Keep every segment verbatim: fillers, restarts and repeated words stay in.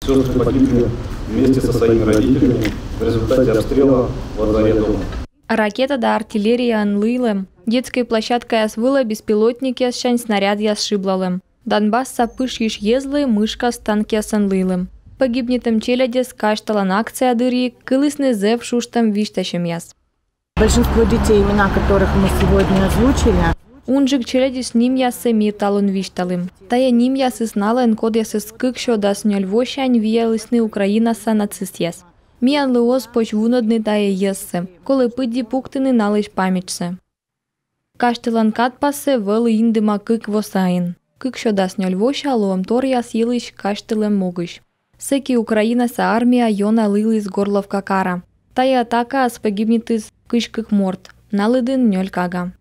Сестры погибли вместе со своими родителями в результате обстрела во дворе дома. Ракета да артиллерияын лыйлэм, детскӧй площадкаяс вылӧ беспилотникъяссянь снарядъяс шыблалэм. Донбасса пышйысь йӧзлы мышкас танкъясӧн лыйлэм. Погибнитӧм челядьӧс казьтылан акция дырйи кылісны зэв шуштӧм висьтасьӧмъяс. Большинство детей, имена которых мы сегодня озвучили. Унджык челядьысь нимъяссӧ ми талун висьталім. Тайӧ нимъясыс налӧн, кодъясӧс кык сё дас нёль восянь виялісны Украинаса нацистъяс. Миянлы оз позь вунӧдны тайӧ йӧзсӧ, колӧ пыдди пуктыны налысь паметьсӧ. Казьтылан кадпассӧ вӧлі индӧма кык во сайын. Кык сё дас нёль вося лоӧмторъяс йылысь казьтылӧм могысь. Сэки Украинаса армия ёна лыйліс Горловка кара. Тайӧ атакаас погибнитіс кызь кык морт, на лыдын нёль кага.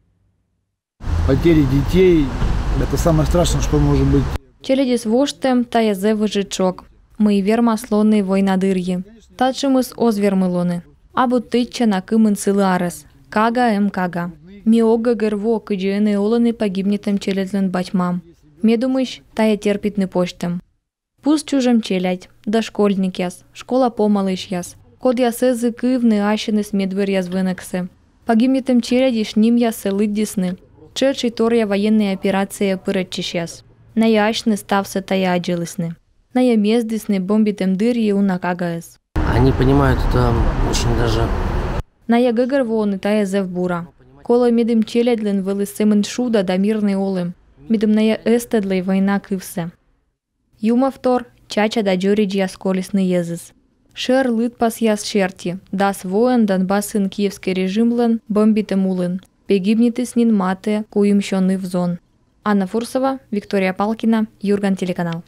Потери детей — это самое страшное, что может быть. Челядьыс воштӧм — тайӧ зэв ыджыд шок, мый вермас лоны война дырйи. Татшӧмыс оз вермы лоны. Абу тӧдчана, кымын сылы арӧс. Кага эм кага. Ми ог гӧгӧрво, кыдзи ӧні олӧны погибнитӧм челядьлӧн бать-мам. Ме думысь, тайӧ терпитны позьтӧм. Пус чужӧм челядь, дошкольникъяс, школа помалысьяс, кодъяс эз кывны ассьыныс медбӧръяс вӧнӧксӧ. Погибнитӧм челядьысь нимъяссӧ лыддисны тшӧтш и торъя военнӧй операцияӧ пырӧдчысьяс. Найӧ асьныс ставсӧ тайӧ аддзылісны. Найӧ мездісны бомбитӧм дырйи уна кагаӧс. Они понимают это очень даже. Найӧ гӧгӧрвоӧны тайӧ зэв бура. Колӧ, медым челядьлӧн вӧлі сӧмын шуда да мирнӧй олӧм, медым найӧ эз тӧдлӧй война кывсӧ. Юмов тор чача да дзоридзьяс колисны йӧзыс. Шӧр лыдпасъяс серти, дас воӧн Донбассын киевскӧй режимлӧн бомбитӧм улын погибнитіс нин матӧ куимсё ныв-зон. Анна Фурсова, Виктория Палкина, Юрган телеканал.